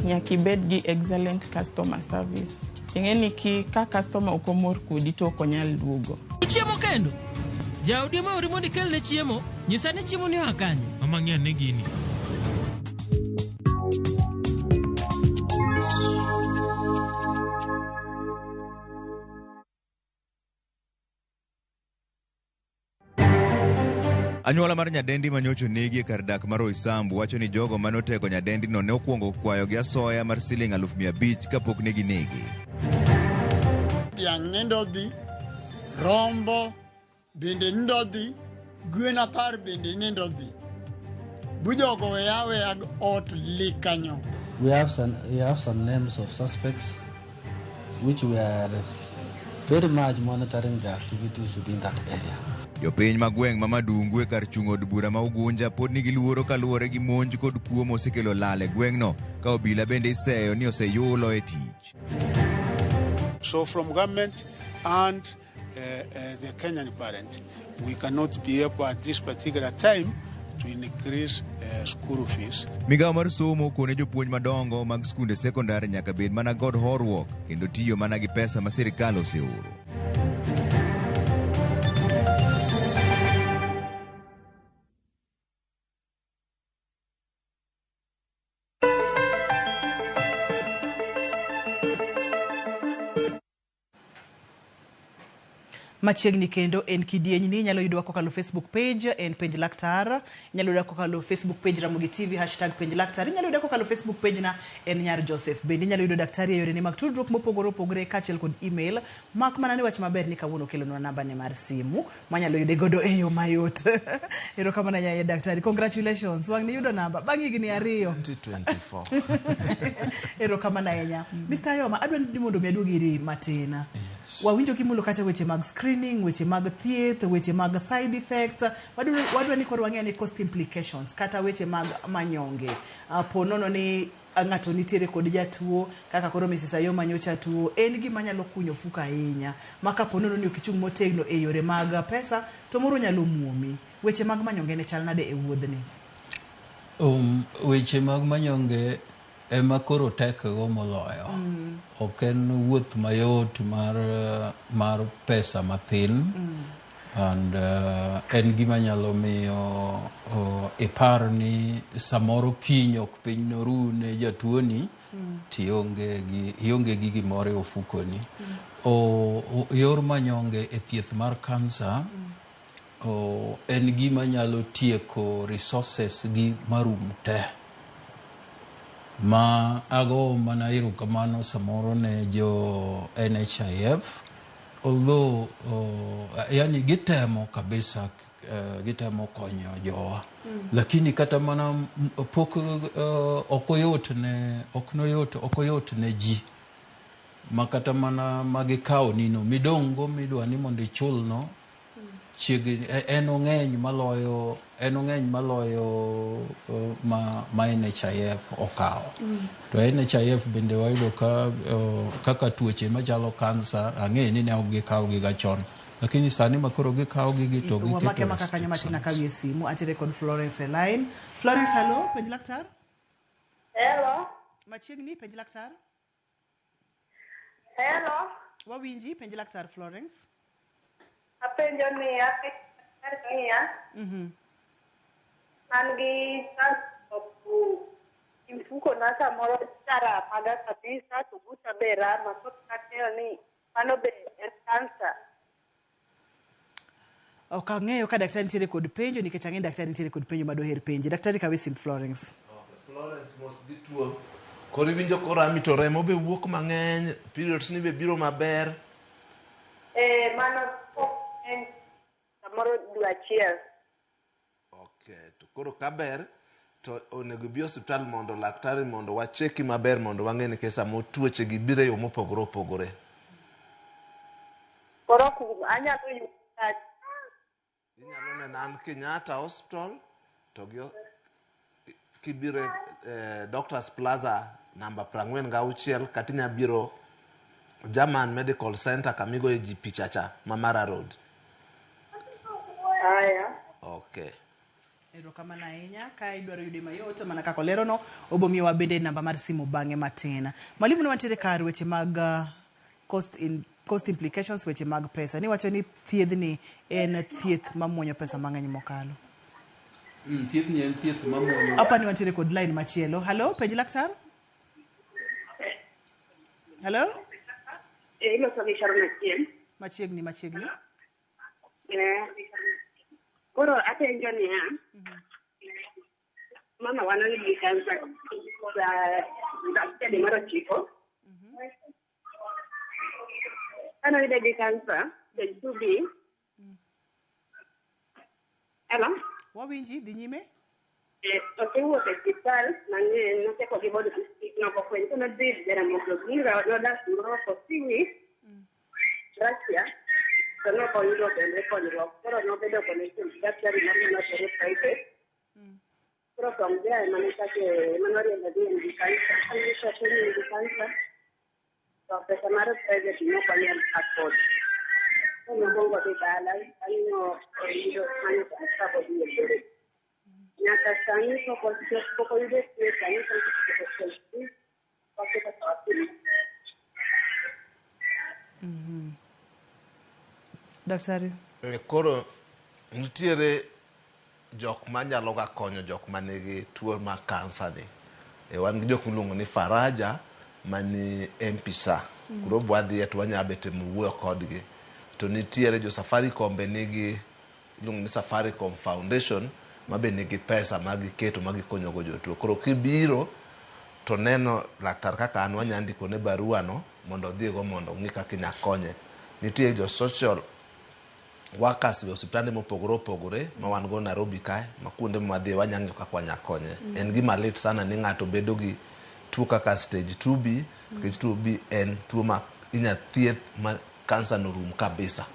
Nyaka ibed gi excellent customer service. Ing'e ni ki ka customer ok omor kodi to ok onyal duogo. Chiemo kendo? Jaodi ma ori mondo ikelne chiemo, nyisa ni chiemo ni oa kanye? Mama ng'i ane gini. Anyuola mar nyadendi manyocha onegi e kar dak mar Roysambu wacho ni jogo mane oteko nyadendino ne okwongo kwayogi asoya mar siling 500,000 kapok ne ginege. Dhiang' nindo dhi, rombo bende nindo dhi, gwen 10 bende nindo dhi. Bujogo weya aweya ot li kanyo. We have some names of suspects which we are very much monitoring the activities within that area. Jopiny ma gweng' ma Madungu e kar chung' od bura ma Ugunja pod nigi luoro kaluwore gi monj kod kuo mosekelo lal e gweng'no ka obila bende iseyo ni oseyulo e tich. So from government and the Kenyan parent, we cannot be able at this particular time to increase school fees. Migawo mar somo kone jopuonj madongo mag skunde sekondar nyaka bed mana kod horuok kendo tiyo mana gi pesa ma sirkal oseoro. Machiegni kendo en kidieny ni inyalo yudwa kokalo Facebook page en Penj Laktar, inyalo yudwa kokalo Facebook page Ramogi TV hashtag Penj Laktar, inyalo yudwa kokalo Facebook page na en Nyar Joseph. Bende inyalo yudo daktari e yorene mag tudruok mopogore opogore kaachiel kod email, mak mana ni wach maber ni kawuono okelonwa namba ne mar simu manyalo yude godo e yo mayot. Erokamano ahinya daktari, congratulations, wang' niyudo namba bang' higni 2. 2024. Erokamano ahinya. Mr. Ayoma, adwa ni mondo mi aduog iri matin. Wawinjo kimulo kata weche mag screening, weche mag thieth, weche mag side effects. Wadwa ni koro wang'e ni cost implications kata weche mag manyonge. Po nono ni ng'ato nitiere kod jatuo kaka koro Mrs. Ayoma nyocha tuo, en gima nyalo kunyo ofuko ahinya. Ma kapo nono ni ok ichung' motegno e yore mag pesa to moro nyalo muomi. Weche mag manyonge ne chal nade e wuodhni? Weche mag manyonge ema koro tek go moloyo. Ok en wuoth mayot mar pesa mathin. And en gima nyalo miyo ipar ni samoro kiny ok piny noru ne jatuoni, tionge gi gimoro e ofukoni. Yor manyonge e thieth mar kansa en gima nyalo tieko resources gi marum te. Ma ago mana erokamano samoro ne jo NHIF, although yani gitemo kabisa, gitemo konyo jowa. Lakini kata mana pok ok oyot ne ok oyot ne ji ma kata mana magikawo nino midongo midwa ni mondo ichulno chiegni en ong'eny maloyo ma NHIF okawo. To NHIF bende wayudo ka kaka tuoche machalo kansa ang'e ni ne ok gikawo giga chon, lakini sani makoro gikawo gigi to giketo. Wamake maka kanyo matin akawie simu antiere kod Florence e line. Florence, hello, penj laktar. Hello. Machiegni, penj laktar. Hello. Wawinji, penj laktar Florence. Apenjo niya, an gi mfuko na samoro ramaga kabisa to bucha be rama, koro ang'eyo ni mano be en kansa. Ok ang'eyo ka daktari nitiere kod penjo nikech ang'eyo daktari nitiere kod penjo madoher penji. Daktari kawe sim Florence. Florence mos gi tuo. Koro iwinjo korami to remo be wuok mang'eny, periods ni be biro maber. Mano en samoro dwe achiel. Okay, to koro kaber To onego ibi osiptal mondo laktari mondo wacheki maber mondo wang'e nikech samoro tuoche gi biro e yo mopogore opogore. Koro anyalo yudo Inyalo neno an Kenyatta Hospital to gi kibiro e Doctors Plaza namba 46 kata inya biro German Medical Center kamigoye ji picha cha ma Mara Road. Aya. Okay. Erokamano ahinya. Ka idwaro yude mayot mana kaka olerono, obomiyowa bende namba mar simu bang'e matin. Mwalimu ne wantiere kar weche mag cost implications, weche mag pesa. Niwacho ni thiedhni en thieth mamuonyo pesa mang'eny mokalo. Thiethni en thieth mamuonyo. Apa ni wantiere kod line machielo. Hello, penj laktar? Hello? Iloso gi Sharon Achieng'. Machiegni, machiegni. Koro apenjo niya, mama wan nigi kansa sa mar 9. Kane oyude gi kansa stage 2B. Hello? Wawinji, dhi nyime. Osewuotho e osiptal mang'eny, nochako gi body nokofweny to nodhi Jaramogi Oginga, nodak kumoro for 3 weeks Russia, to nokoyudo bende konyruok. Koro nobedo connected gi daktari moro manotere private. Koro from there ema nochake ema noriembe dhi en gi kansa. Kane osefueny ni en gi kansa, to pesa mar private ne ok wanyal afford. Koro nokwongo odhi dala, bang'e noyudo manyo transfer bodhi e Eldoret. Nyaka sani pok oyudo thieth, sani osechopo stage 3, waketo kaka watim. Daktari. Koro nitiere jok manyalo ga konyo jok manigi tuo mar kansa ni. Wan gi jok miluongo ni Faraja mani M-Pesa. Koro wadhiye to wanyalo bet wuoyo kodgi. To nitiere jo Safaricom be nigi iluongo ni Safaricom Foundation ma be nigi pesa ma giketo ma gikonyo go jotuo. Koro kibiro to neno laktar kaka an wanya ndiko ne barua no mondo odhigo mondo ong'i kaka inya konye. Nitie jo social workers e osiptande mopogore opogore ma wan go Nairobi kae ma kuonde ma wadhiye wanya ng'iyo kaka wanya konye. En gima lit sana ni ng'ato bedo gi tuo kaka stage 2B nikech 2B en tuo ma inya thieth ma kansa no rum kabisa.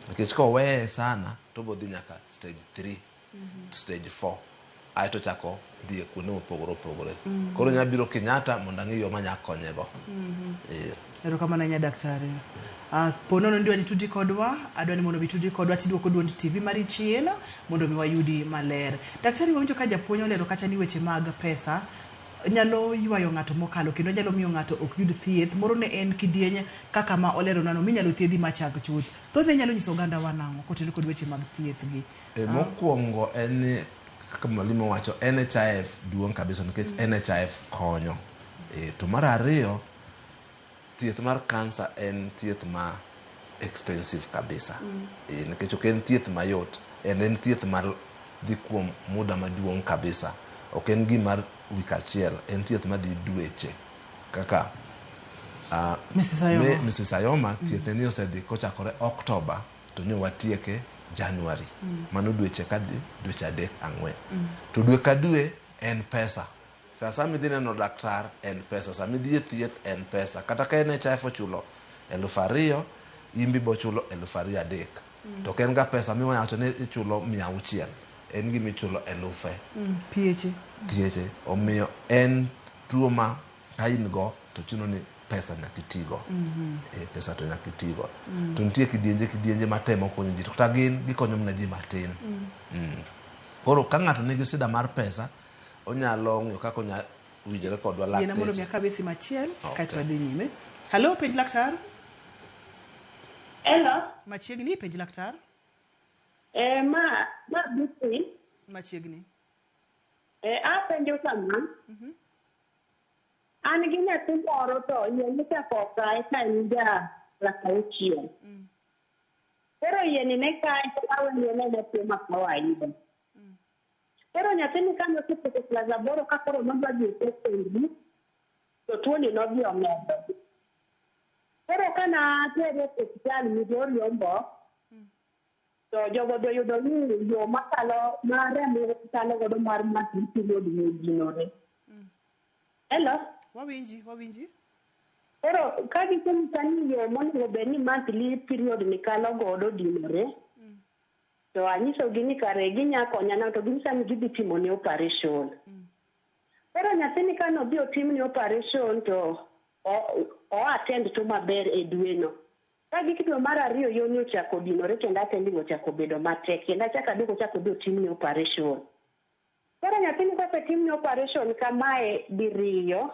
Nikech koweye sana to bodhi nyaka stage 3 to stage 4 aeto chako dhi e kuonde mopogore opogore. Koro nya biro Kenyatta mondo ang'i yo manya konyego. Erokamano ahinya daktari. Po nono ni idwa ni itudi kodwa, adwa ni mondo itudi kodwa tiduoko duond TV mari chien mondo mi wayudi maler. Daktari, wawinjo ka japuonj olero kacha ni weche mag pesa nyalo ywayo ng'ato mokalo kendo nyalo miyo ng'ato ok yud thieth. Moro ne en kidieny kaka ma oleronwano minyalo thiedhi machang chuth. Thothne nyalo nyiso oganda wa nang'o kotenore kod weche mag thieth gi? Mokwongo en ni kaka mwalimu owacho NHIF duong' kabisa nikech NHIF konyo. To mar ariyo, thieth mar kansa en thieth ma expensive kabisa. Nikech ok en thieth mayot, en thieth mar dhi kuom muda maduong' kabisa. Ok en gima wik achiel, en thieth madhi dweche. Kaka Mrs. Ayoma. Mrs. Ayoma thiethne ni osedhi kochakore October to nyo watieke January. Mano dweche ka dweche 3 4. To dwe ka dwe en pesa. Sama idhi neno laktar en pesa, sama idhi e thieth en pesa. Kata ka NHIF ochulo 2000, in be ibochulo 2003. To ok en ga pesa miwacho ni ichulo 600, en gima ichulo elufe. Pieche. Pieche. Omiyo en tuo ma ka in go to chuno ni pesa nyaka itigo. Pesa to nyaka itigo. To nitie kidienje matemo konyo ji, to kata gin gikonyo mana ji matin. Koro ka ng'ato nigi shida mar pesa, onyalo ng'iyo kaka onya winjore kodwa Yiena mondo mi lakteche. akaw simu achiel kaeto wadhi nyime. Hello, penj laktar. Hello. Machiegni, penj laktar. Ma Beauty. Machiegni. Apenjo kama. An gi nyathi moro to iye nochako kaye ka en ja klas 6. Koro iye ni ne kaye to awenye ne en tuo ma kawaida. Koro nyathini kane osechopo klas 8 ka koro nodwa dhi e secondary, to tuoni nodhi omedo. Koro kana atere e osiptal Migori Ombo, To jogo be oyudo ni yo makalo ma remo kalo godo mar monthly period ni odinore. Hello? Wawinji, wawinji. Koro ka gisenyisa ni yo monego bed ni monthly period ni kalo godo odinore, to anyisogi ni kare ginya konya nang'o to ginyisa ni gidhi timone operation. Koro nyathini kanodhi otimne operation to o attend to maber e dweno. Ka gik dwe mar ariyo yoni ochako dinore kendo attending ochako bedo matek kendo achako aduogo ochako odhi otimne operation. Koro nyathini kosetimne operation kamae diriyo,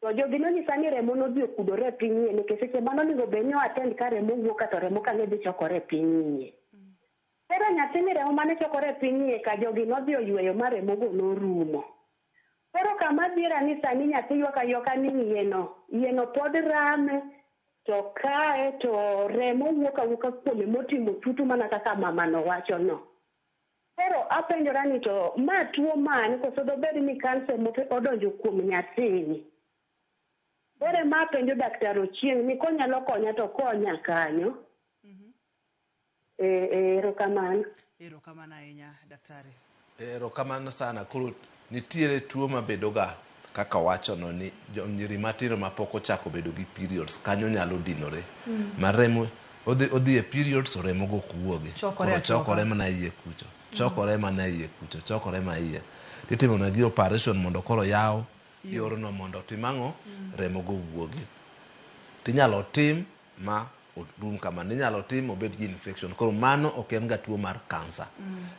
to jogi nonyisa ni remo nodhi okudore e piny iye nikech seche manonego bed ni o attend ka remo wuok ka to remo ka ne dhi chokore e piny iye. Koro nyathini remo mane chokore e piny iye ka jogi nodhi oyweyo ma remo go norumo. Koro kama dhiera ni sani nyathi ywak aywaka ni iye no pod rame to kae to remo wuok awuoka kuome motimo tutu mana kaka mamano wacho no. Koro apenjora ni to ma tuo mane koso dobed ni kansa odonjo kuom nyathini. Koro ema apenjo Daktari Ochieng' ni konyalo konya to konya kanyo. Erokamano. Erokamano ahinya, daktari. Erokamano sana. Koro nitiere tuo mabedo ga kaka wachono ni nyiri matindo mapok ochako bedo gi periods kanyo nyalo dinore. Ma remo odhi e periods to remo go ok wuogi. Chokore Koro achoka. chokore mana iye kucho. Chokore mana iye kucho. Chokore ma iye. Titimo negi operation mondo koro yaw yorno mondo otim ang'o? Remo go wuogi. Tinyalo tim ma orum kamano. Inyalo tim obed gi infection. Koro mano ok en ga tuo mar kansa.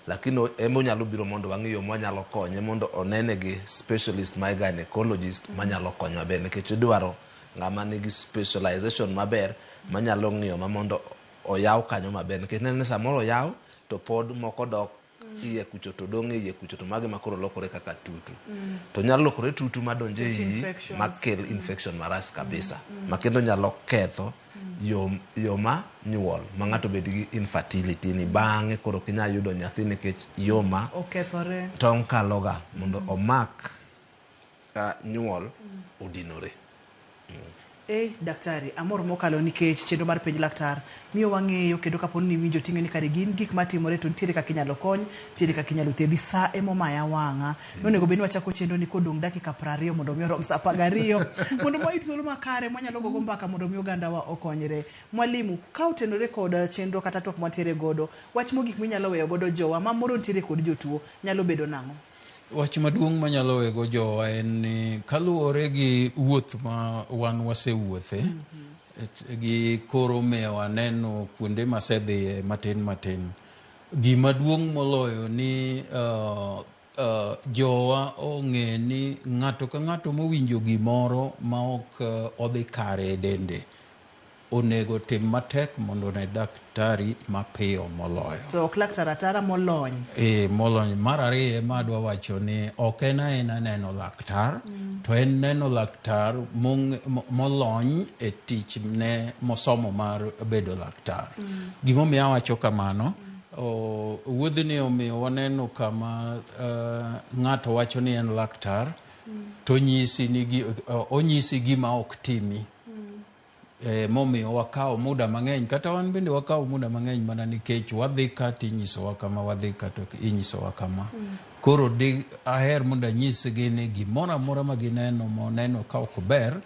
Lakini ema onyalo biro mondo wang'i yo mwanyalo konye mondo onene gi specialist ma gynecologist manyalo konyo maber nikech idwaro ng'ama nigi specialization maber manyalo ng'iyo ma mondo oyaw kanyo maber nikech neno ni samoro oyaw to pod moko dok iye kucho to dong' e iye kucho to magi ma koro lokore kaka tutu. To nyalo lokore tutu madonjo e Nikech iyi infections. makel infection marach kabisa ma kendo nyalo ketho yo ma nyuol ma ng'ato bed gi infertility ni bang'e koro ok inyal yudo nyathi nikech yo ma Okethore. tong' kaloga mondo omak nyuol odinore. Daktari, amor mokalo nikech chenro mar penj laktar miyo wang'eyo kendo kapo ni iwinjo ting'e ni kare gin gik matimore to nitiere kaka inyalo kony, nitiere kaka inyalo thiedhi. Sa emomaya wang'a. Nonego bed ni wachako chenro ni kodong' dakika 20 mondo mi orom sa 12 mondo wayud thuolo makare mwanyalo gogo mbaka mondo mi ogandawa okonyre. Mwalimu, ka otenore kod chenro kata twak mwantiere godo, wach mogik minyalo weyo godo jowa ma moro nitiere kod jotuo nyalo bedo nang'o? Wach maduong' manyalo wego jowa en ni kaluwore gi wuoth ma wan wasewuothe gi koro miyo waneno kuonde masedhiye matin matin. Gima duong' moloyo ni jowa ong'e ni ng'ato ka ng'ato mowinjo gimoro ma ok odhi kare e dende onego tim matek mondo one daktari mapiyo moloyo. To ok laktar atara molony. E, molony. Mar ariyo ema adwa wacho ni ok en aena neno laktar, to en neno laktar molony e tich ne mosomo mar bedo laktar. Gimomiyo awacho kamano, wuodhni omiyo waneno kama ng'ato wacho ni en laktar, to onyisi gima ok timi. Momiyo wakawo muda mang'eny kata wan bende wakawo muda mang'eny mana nikech wadhi ka tinyisowa kama wadhi ka to inyisowa kama. Koro di aher mondo anyisgi ni gimoro amora ma gineno moneno ka ok ber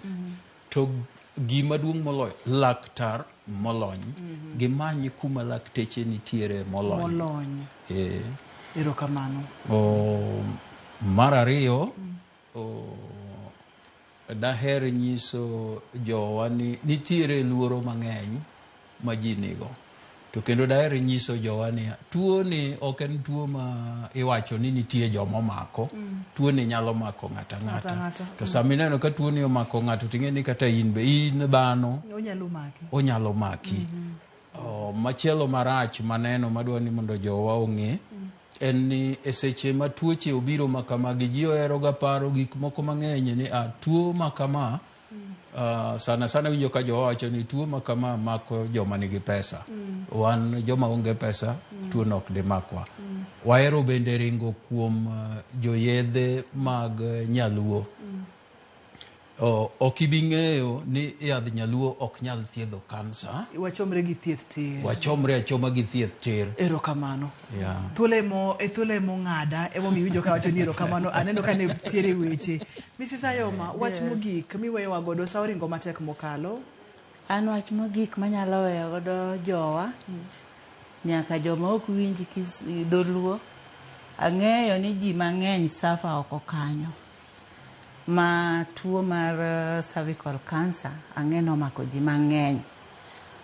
to gima duong' moloyo laktar molony gimany kuma lakteche nitiere molony. Molony. Erokamano. Mar ariyo daher nyiso jowa ni nitiere luoro mang'eny ma ji nigo. To kendo daher nyiso jowa ni tuo ni ok en tuo ma iwacho ni nitie joma omako. Tuo ni nyalo mako ng'ato ang'ata. Ng'ato. To sama ineno ka tuo ni omako ng'ato ting'e ni kata in be in dhano Onyalo maki. onyalo maki. Machielo marach maneno madwa ni mondo jowa ong'e en ni e seche ma tuoche obiro ma kamagi ji ohero ga paro gik moko mang'eny ni tuo ma kama sana sana winjo ka jowa wacho ni tuo ma kama mako joma nigi pesa. Wan joma onge pesa tuo no ok dimakwa. Wahero bende ringo kuom joyedhe mag nyaluo. Ok ibi ng'eyo ni yadh nyaluo ok nyal thiedho kansa. Wachomre gi thieth tir. Wachomre achoma gi thieth tir. Erokamano. Yeah. Thuolo emo e thuolo emong'ada emomiyo iwinjo kawacho ni erokamano aneno ka ne nitiere weche. Mrs. Ayoma, wach Yes. mogik miweyowa godo sa oringo matek mokalo. An wach mogik manyalo weyo godo jowa, nyaka joma ok winj dholuo, ang'eyo ni ji mang'eny suffer oko kanyo. Ma tuo mar cervical cancer ang'e nomako ji mang'eny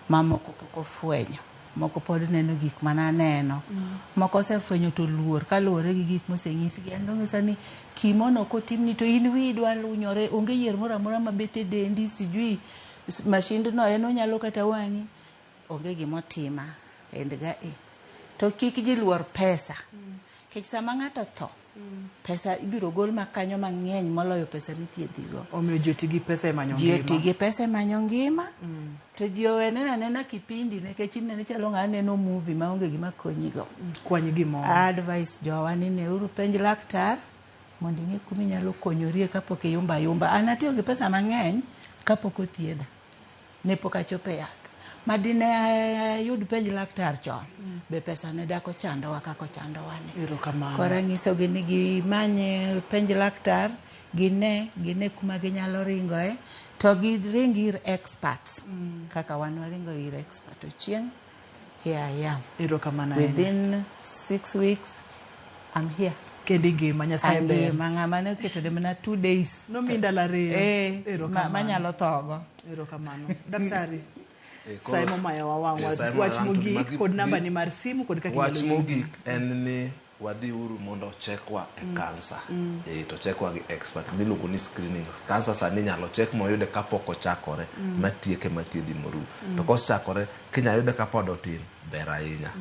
ma moko pok ofwenyo, moko pod neno gik mananeno, moko osefwenyo to luor kaluwore gi gik mosenyisgi. An dong'isa ni kimono kotimni to in wiyi dwa lunyore, onge yier moro amora mabet e dendi, sijui mashindno en onyalo kata wang'i, onge gimotima endga e. To kik ji luor pesa, nikech sama ng'ato tho, pesa ibiro gol makanyo mang'eny moloyo pesa mithiedhigo. Omiyo ji oti gi pesa e manyo Ji oti ngima. gi pesa e manyo ngima, to ji owe neno anena kipindi nikech ineno chalo ng'a neno movie maonge gima konyigo. Kwany gimoro. Advice jowa ni neuru penj laktar mondo ing'e kuma inyalo konyorie kapok iyumba ayumba. An atiyo gi pesa mang'eny kapok othiedha. Ne pok achopo e yath. Ma dine ayud penj laktar chon, be pesa ne dak ochandowa kaka ochandowa ni. Erokamano. Koro anyisogi ni gimany penj laktar, gine kuma ginyalo ringoe, to giring ir experts. Kaka wan waringo ir expert Ochieng', here I am. Erokamano ahinya. Within 6 weeks, I'm here. Kendo ingima, Nyasaye ber. Angima, ng'ama ne oketo mana 2 days. Nomiyi ndalo 2. Erokamano. Manyalo thogo. Erokamano. Daktari. Koro- Sa emomayowa wang' sa emomayowa wach wang' to mogik kod namba ni mar simu kod kaka Wach inyalo yudi. mogik en ni wadhiuru mondo ochekwa e kansa. To ochekwa gi expert miluongo ni screening. Kansa sani inyalo chek moyude kapok ochakore, matieke mathiedhi morum. To kosechakore, kinyalo yude kapod otin, ber ahinya.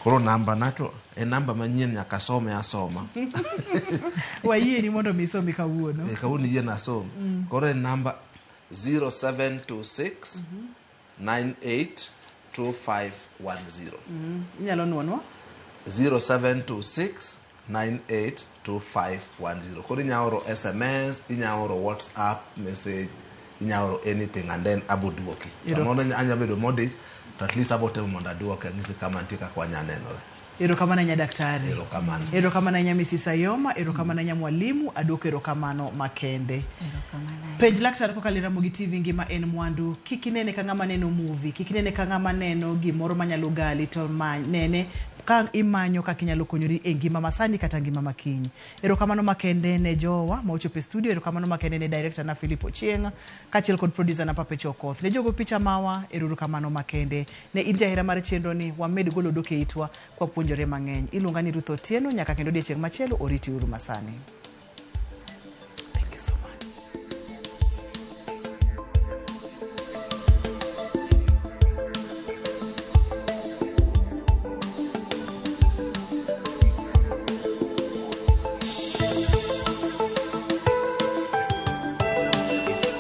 Koro namba na to en namba manyien nyaka some asoma. Wayieni mondo mi isomi kawuono. Kawuono iyiena asom. Koro en namba 0726 982510. Inyalo nuonwa? 0726 982510. Koro inyalo oro SMS, inyalo oro WhatsApp message, inyalo oro anything and then abo duoki. Samoro anyalo bedo modich, to at least abo temo mondo aduoki anyisi kama nitie kaka wanya nenore. Erokamano ahinya daktari. Erokamano. Erokamano ahinya Mrs. Ayoma, erokamano ahinya mwalimu, aduoko erokamano makende. Penj laktar kokalo e Ramogi TV ngima en mwandu. Kik inene ka ng'ama neno movie, kik inene ka ng'ama neno gimoro manyalo gali to nene ka imanyo kaka inyalo konyori e ngima masani kata ngima makiny. Erokamano makende ne jowa ma ochopo e studio, erokamano makende ne director na Philip Ochieng', kaachiel kod producer na Papecho Okoth. Ne jogo picha mawa, erokamano makende. Ne in jahera mar chenro ni, wamed golo odok e itwa kwa puonjore mang'eny. Iluonga ni Ruth Otieno, nyaka kendo odiechieng' machielo, oriti uru masani.